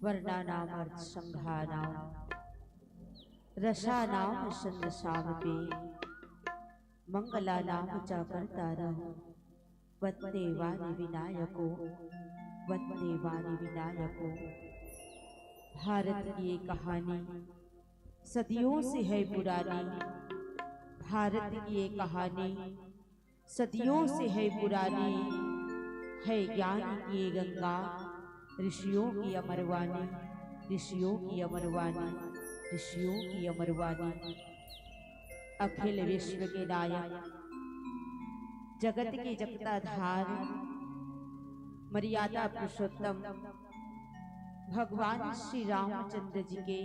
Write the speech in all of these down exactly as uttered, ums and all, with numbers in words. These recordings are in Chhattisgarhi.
वर्णानामर्थसंघानां रसानां छंदसामपि मंगलानां च कर्तारः। वत्ते वाणी विनायको, वत्ते वाणी विनायको। भारत की ये कहानी सदियों से है पुरानी, भारत की ये कहानी सदियों से है पुरानी, है ज्ञान की ये गंगा, ऋषियों की अमरवाणी, ऋषियों की अमरवाणी, ऋषियों की अमरवाणी। अखिल विश्व के नायक, जगत के जगताधार, मर्यादा पुरुषोत्तम भगवान श्री रामचंद्र जी के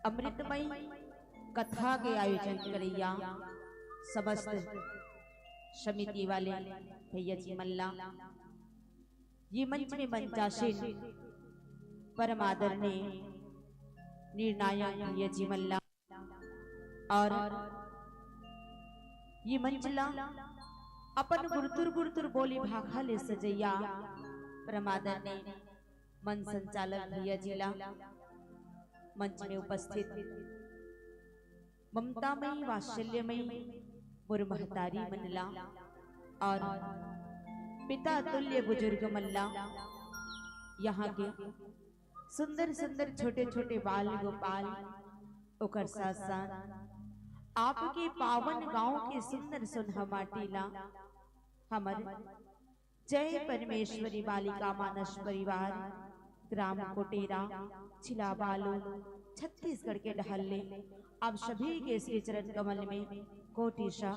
अमृतमय कथा के आयोजन करइया समस्त समिति वाले भैया जी मन ला, ये मंच में मंचासीन परम आदरणीय निर्णायक भैया जी मन ला और ये मंच ला अपन गुरतुर गुरतुर बोली भाखा ले सजइया परम आदरणीय मंच संचालक भैया जी ला, मंच में उपस्थित ममतामयी वात्सल्यमयी मोर महतारी मन ला और पिता तुल्य बुजुर्ग मन ला, यहाँ के सुंदर सुंदर छोटे छोटे बाल गोपाल, ओकर साथ साथ आपके पावन गांव के सुंदर सुनहरा माटी ला हमर जय परमेश्वरी बालिका मानस परिवार, ग्राम कोटेरा, जिला बालोद, छत्तीसगढ़ के डहर ले आप सभी के श्री चरण कमल में कोटि सा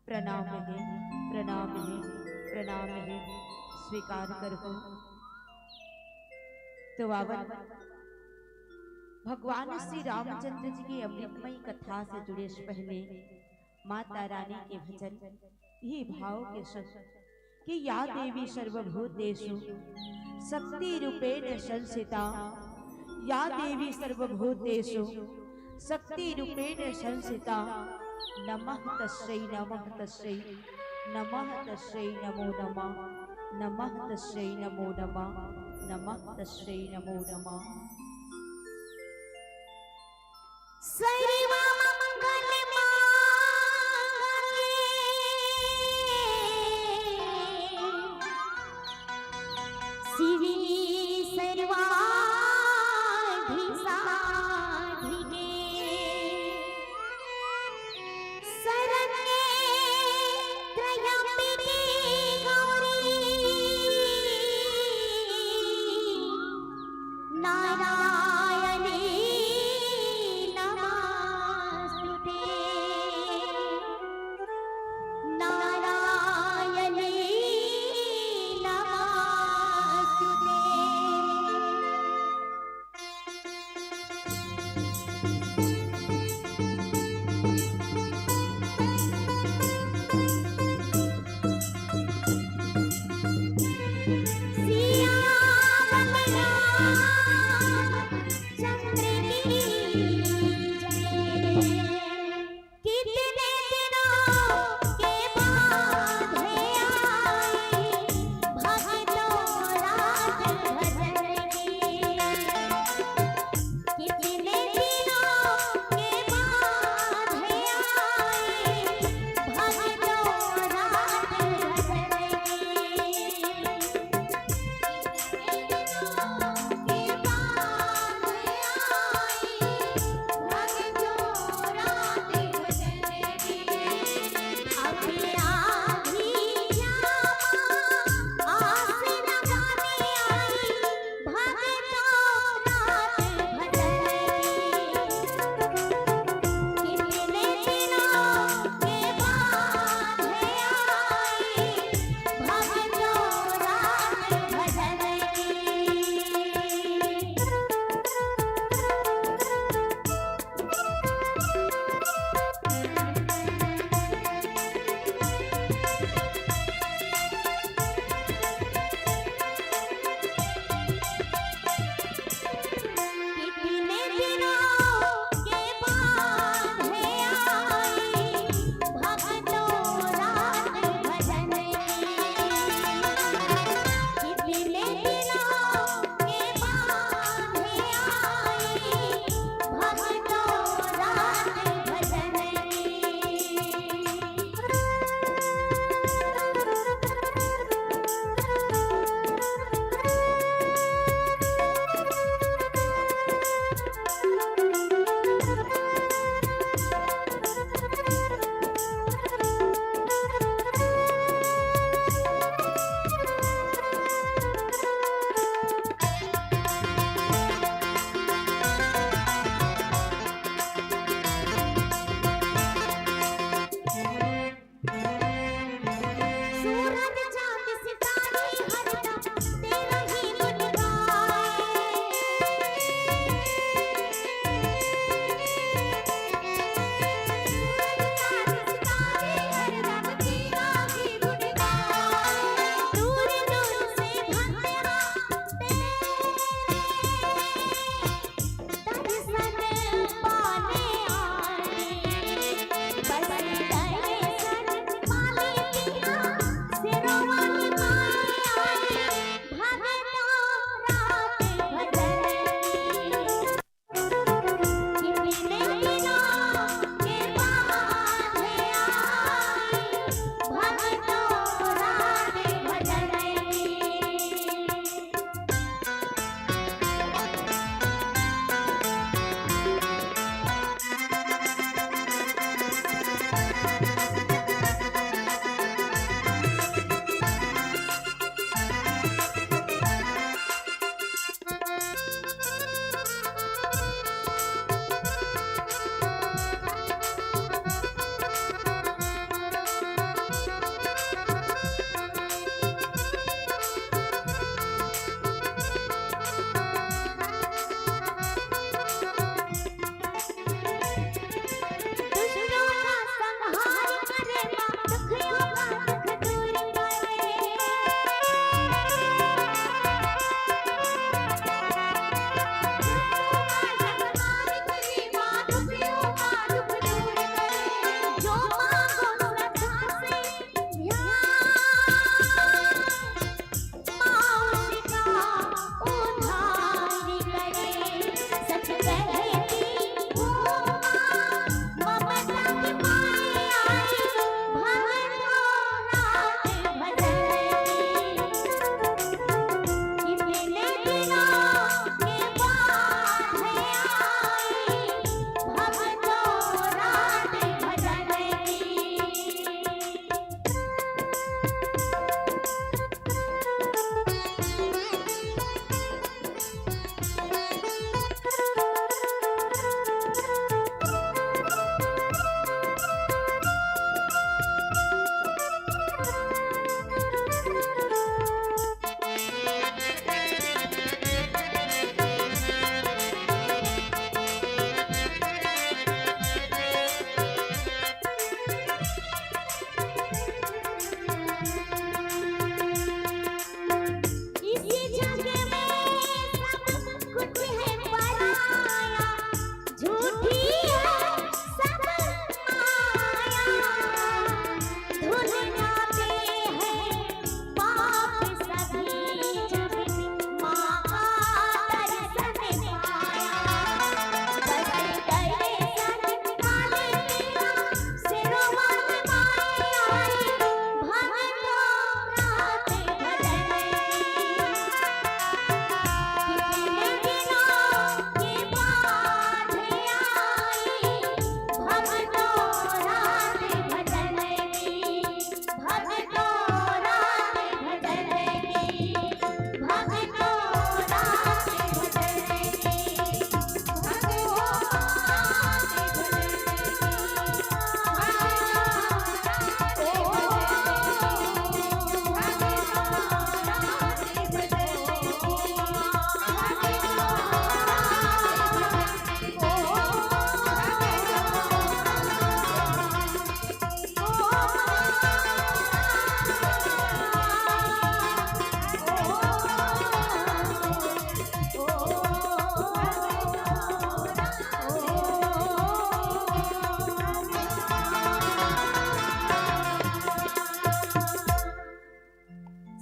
प्रणाम हे, प्रणाम हे, प्रणाम हे, स्वीकार करहू। तो आवन भगवान श्री रामचंद्र जी के अमृतमयी कथा से जुड़े से पहले माता रानी के भजन ये भाव के संग कि या देवी सर्वभूतेषु शक्ति रूपेण संस्थिता, या देवी सर्वभूतेषु शक्ति रूपेण संस्थिता। नमः तस्यै, नमः तस्यै, नमः तस्यै नमो नमः, नमः तस्यै नमो नमः, नमः तस्यै नमो नमः। सर्वमंगल मांगल्ये शिवे सर्वार्थ साधिके शरण्ये त्र्यंबके गौरी नारायणी नमः।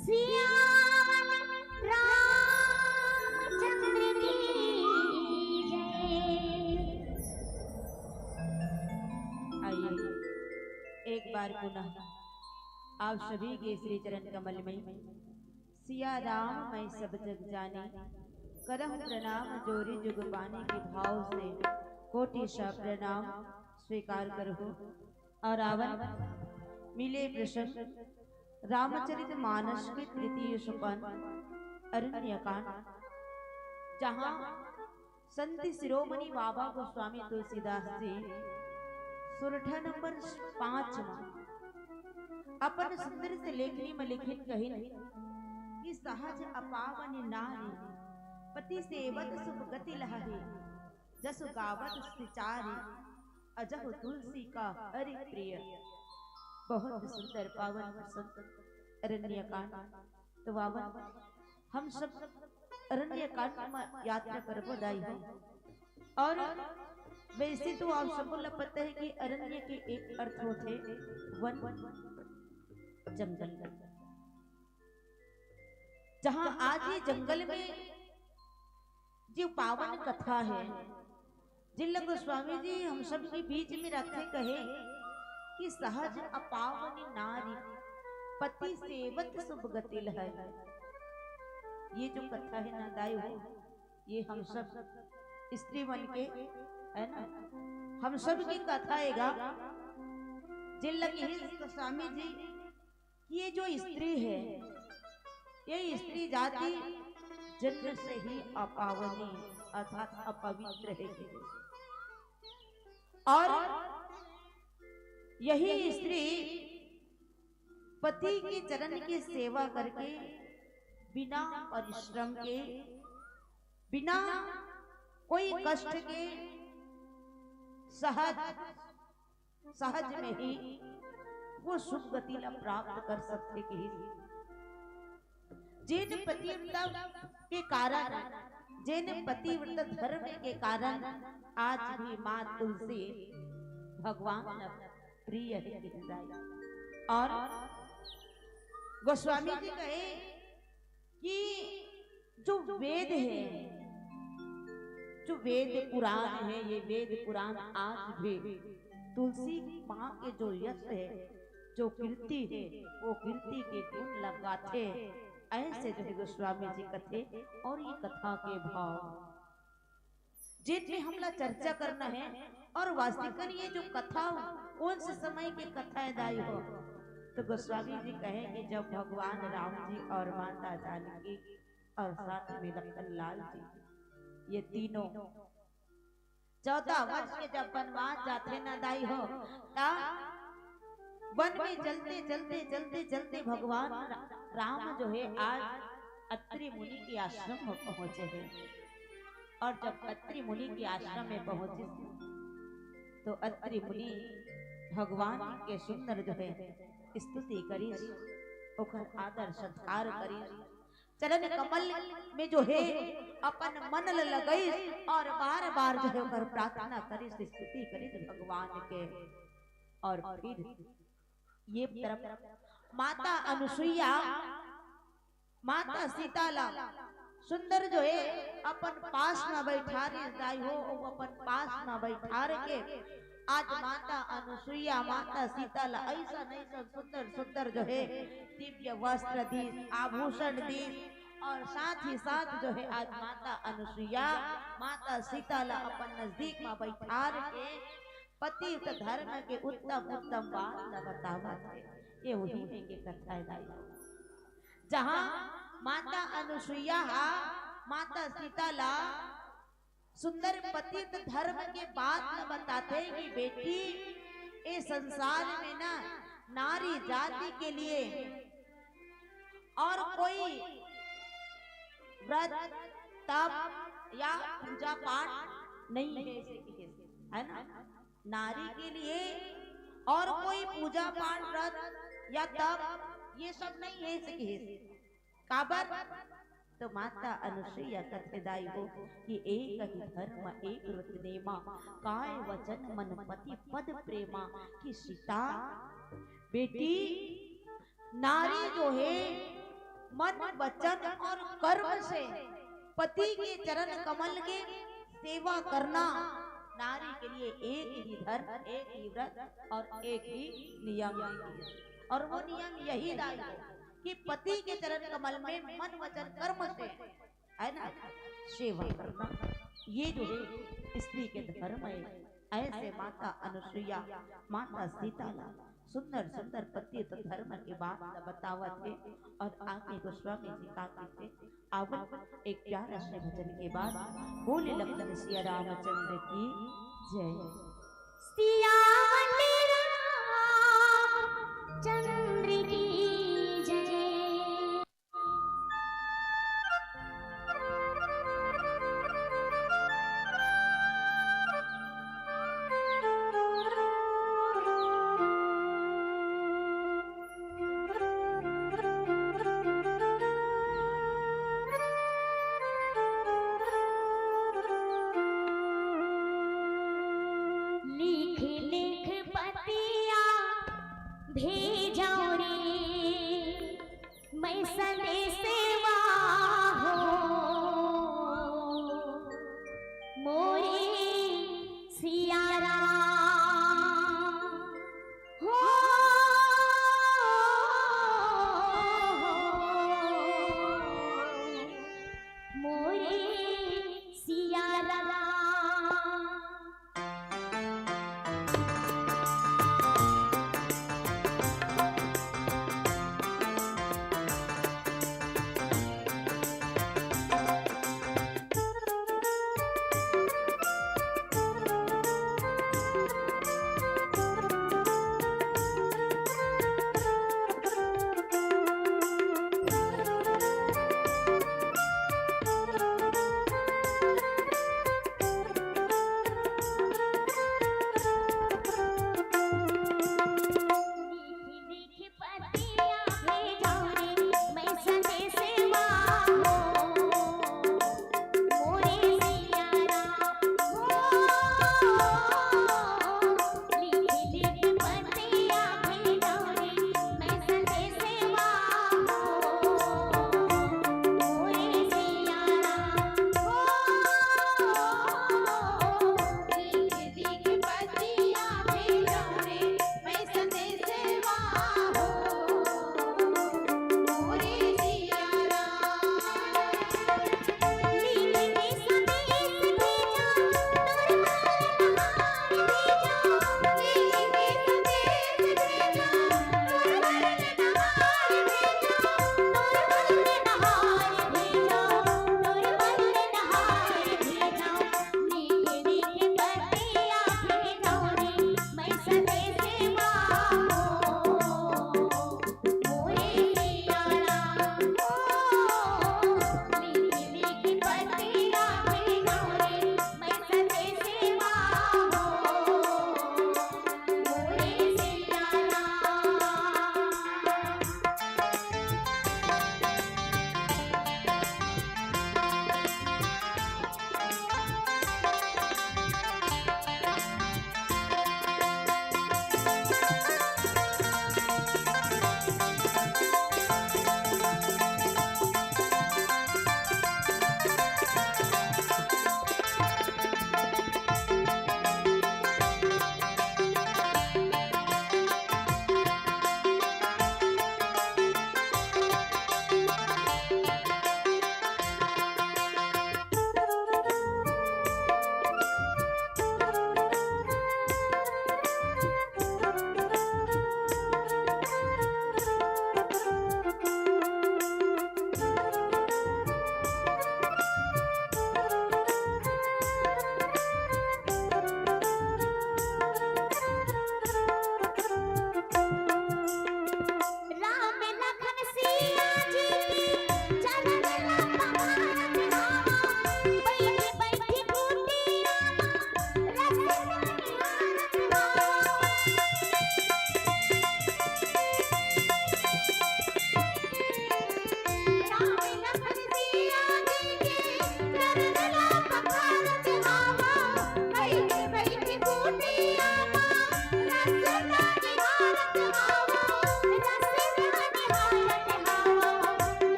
सियावर रामचंद्र की जय। आइए, एक बार पुनः आप सभी के श्री चरण कमल में सिया राम मैं सब जग जानी, करहूं प्रणाम जोरी जुग पानी के भाव से कोटि सा प्रणाम स्वीकार करहूं। और आवन मिले प्रसंग रामचरित मानस के तृतीय सोपान अरण्यकांड, जहां संत शिरोमणि बाबा गोस्वामी तुलसीदास जी सोरठा नंबर पांच में अपन सुंदर से लेखनी में लिखिन कहिन कि सहज अपावनि नारी पति सेवत सुभ गति लहहि, जसु गावत सिचारी अजहु तुलसी का हरि प्रिय। बहुत सुंदर पावन प्रसंग अरण्यकांड। तो आवन हम सब अरण्यकांड में यात्रा करबो दाई हो। और वैसे तो आप सबको ला पता है कि अरण्य के एक अर्थ होते वन, जंगल। जहां आज ये जंगल में जो पावन कथा है, जिन ला गोस्वामी जी हम सब के बीच में रखे कहे कि सहज अपावनि नारी पति सेवत सुभ गति लहै। ये जो कथा है ना दाई हो, ये हम सब स्त्री मन के है ना, हम सब की कथा है गा। जिन ला कहे गोस्वामी जी कि ये जो स्त्री है, ये स्त्री जाति जन्म से ही अपावनी अर्थात अपवित्र है। और यही स्त्री पति के चरण की सेवा करके बिना परिश्रम के, बिना कोई कष्ट के सहज, सहज में ही वो सुख गति ला प्राप्त कर सकथे। कि जेन पतिव्रता के कारण, जेन पतिव्रता धर्म के कारण आज भी माँ तुलसी भगवान ला प्रिय है। कि और गोस्वामी जी कहे कि जो वेद है, जो वेद पुराण है, ये वेद पुराण आज भी तुलसी माँ के जो यश है, जो कीर्ति है, वो कीर्ति के गुण ला गाथे। ऐसे जो है गोस्वामी जी कथे और ये कथा के भाव जेन में हमला चर्चा करना है। और वास्तविकन ये जो कथा कौन से समय के कथा है दाई हो, तो गोस्वामी जी कहे कि जब भगवान राम जी और माता जानकी और साथ में लखन लाल जी, ये तीनों चौदह वर्ष के जब वनवास जाथे ना दाई हो, ता वन में चलते चलते चलते चलते भगवान रा-, राम जो है आज अत्रि मुनि के आश्रम में पहुंचे हैं। और जब अत्रि मुनि के आश्रम में पहुंचिस तो अत्रि मुनि भगवान के सुंदर जो है स्तुति करिस, ओकर आदर सत्कार करिस, चरण कमल में जो है अपन मन ल लगइस और बार बार जो है ओकर प्रार्थना करिस, स्तुति करिस भगवान के। और फिर ये तरफ माता अनुसुईया माता सीता ला सुंदर जो है अपन पास में बैठारिस दाई हो, वो अपन पास में बैठार के आज माता अनुसुईया माता सीता ला ऐसा नहीं सब सुंदर सुंदर जो है दिव्य वस्त्र दीस, आभूषण दीस और साथ ही साथ जो है आज माता अनुसुईया माता सीता ला अपन नजदीक में बैठार के पतिव्रत धर्म के उत्तम उत्तम बात ला बतावत है। ये वही में के कथा है दाई हो। जहां माता अनुसुईया हा माता सीता ला सुंदर पतित धर्म के बात ला बताथे कि बेटी, ए संसार में ना नारी जाति के लिए और कोई व्रत, तप या पूजा पाठ नहीं है, है ना? नारी के लिए और कोई पूजा पाठ, व्रत या तप ये सब नहीं है, ऐसे कहे। काबर? तो माता अनुसुईया कथे दाई हो कि एक ही धर्म एक व्रत नेमा, काय वचन मन पति पद प्रेमा। कि सीता बेटी, नारी जो है मन, वचन और कर्म से पति के चरण कमल के सेवा करना नारी के लिए एक ही धर्म, एक ही व्रत और एक ही नियम है। और वो नियम यही दाई है कि पति के चरण कमल में मन, वचन, कर्म से, है ना, सेवा करना, ये जो है स्त्री के धर्म है। ऐसे माता अनुसुईया, माता सीता ला सुंदर सुंदर पति तो धर्म के बात ला बतावत हे। और आगे गोस्वामी जी का कहते, आवन एक प्यारा से भजन के बाद। बोले लखन सिया रामचंद्र की जय। सिया बोले रामचंद्र की जय। लिख लिख पतिया भेजौं रे, मैं संदेशवा हो मोरे सिया राम हो। मोरे सिया राम।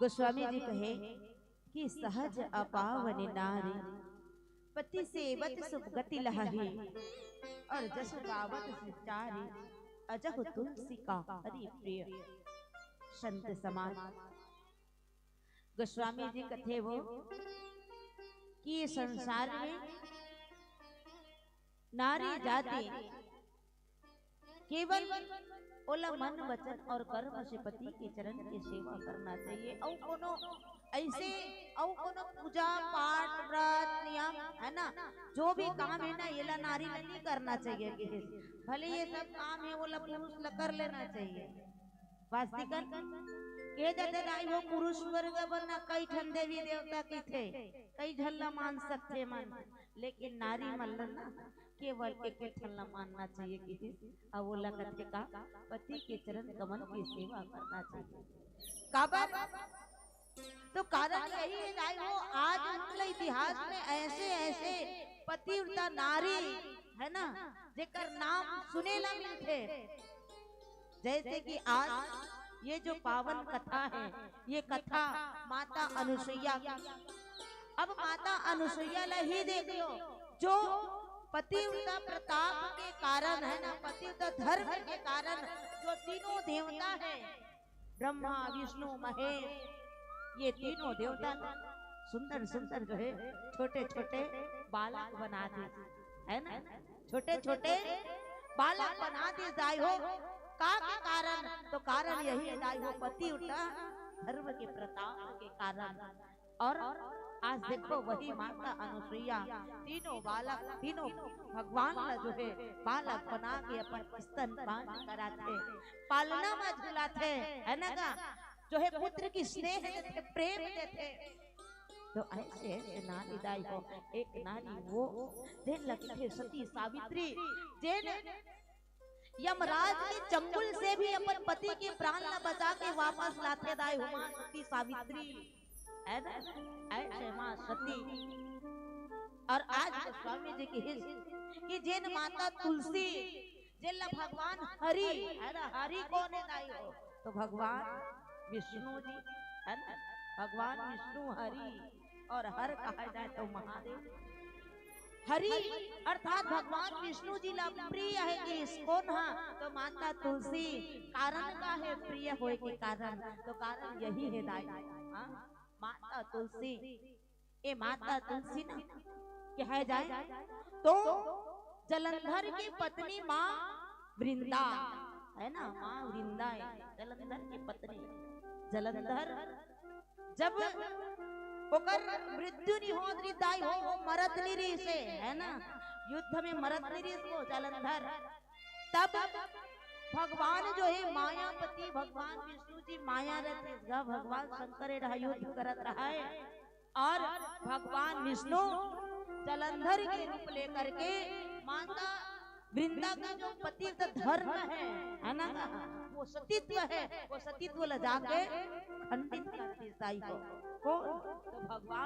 गोस्वामी जी कहे कि सहज अपावन नारी, पति सेवत सुगति लहही, और जस गावत सिचारी, अजहु तुलसी का हरि प्रिय। संत समाज, गोस्वामी जी कथे वो कि ये संसार में नारी जाति केवल ओला मन, वचन और कर्म से पति के चरण के सेवा करना चाहिए। अउ कोनो ऐसे, अउ कोनो पूजा पाठ, व्रत, नियम, है ना, जो भी काम है ना, येला नारी ला नहीं करना चाहिए किहिस। भले ये सब काम है, ओला पुरुष ला कर लेना चाहिए। वास्तिकन के जते दाई हो, पुरुष वर्ग बर ना कई ठन देवी देवता किथे, कई झन ला मान सकथे मन, लेकिन नारी मन ला ना केवल एक ठन ला मानना चाहिए किहिस। अउ ओला कथे का, पति के चरण कमल की सेवा करना चाहिए। काबर? तो कारण यही है दाई हो, आज हमला इतिहास में ऐसे ऐसे पतिव्रता नारी, है ना, जेकर नाम सुने ला मिलथे। जैसे कि आज ये जो पावन कथा है, ये कथा माता अनुसुईया की। अब माता अनुसुईया ला ही देख लो, जो पतिव्रता प्रताप के कारण, है ना, पतिव्रता धर्म के कारण जो तीनों देवता है, ब्रह्मा, विष्णु, महेश, ये तीनों देवता सुंदर सुंदर जो है, छोटे छोटे बालक बना दे, है ना, छोटे छोटे बालक बना दे दाई हो। का के कारण? तो कारण यही है दाई हो, पतिव्रता धर्म के प्रताप के कारण। और आज देखो, वही माता अनुसुईया तीनों बालक, तीनों भगवान ला जो है, बालक बना के अपन स्तनपान कराथे, पालना में झुलाथे, है ना गा? जो है, पुत्र की स्नेह देथे, प्रेम देथे। तो ऐसे ऐसे नारी दाई हो, एक नारी वो, जेन ला कथे सती सावित्री, जेन यमराज के चंगुल से भी अपन पति के प्राण ला बचा के वापस लाथे दाई हो, माँ सती सावित्री, है ना? ऐसे माँ सती। और आज गोस्वामी जी कहिस कि जेन माता तुलसी, जेन ला भगवान हरि, है ना, हरि कौन है दाई हो? तो भगवान विष्णु जी, है ना, भगवान विष्णु हरि, और हर कहा जाए तो महादेव। हरि अर्थात भगवान विष्णु जी ला प्रिय है किहिस कोन हा? तो माता तुलसी। कारण का है प्रिय होए के कारण? तो कारण यही है दाई, हाँ? माता तुलसी, ये माता तुलसी ना कहे जाए तो जलंधर की पत्नी माँ वृंदा, है ना, माँ वृंदा है जलंधर की पत्नी। जलंधर जब ओकर मृत्यु नहीं होत रहिस दाई हो, वो मरत नहीं रहिस हे, है ना, युद्ध में मरत नहीं रहिस वो जलंधर। तब भगवान जो है मायापति, भगवान विष्णु जी माया रहिस गा, भगवान शंकर ए रहा युद्ध करत रहा है। और भगवान विष्णु जलंधर के रूप लेकर के माता वृंदा का जो पतित धर्म है, है ना, वो सतीत्व है, वो सतीत्व ला जाके खंडित कर दिस दाई हो। कौन? तो भगवान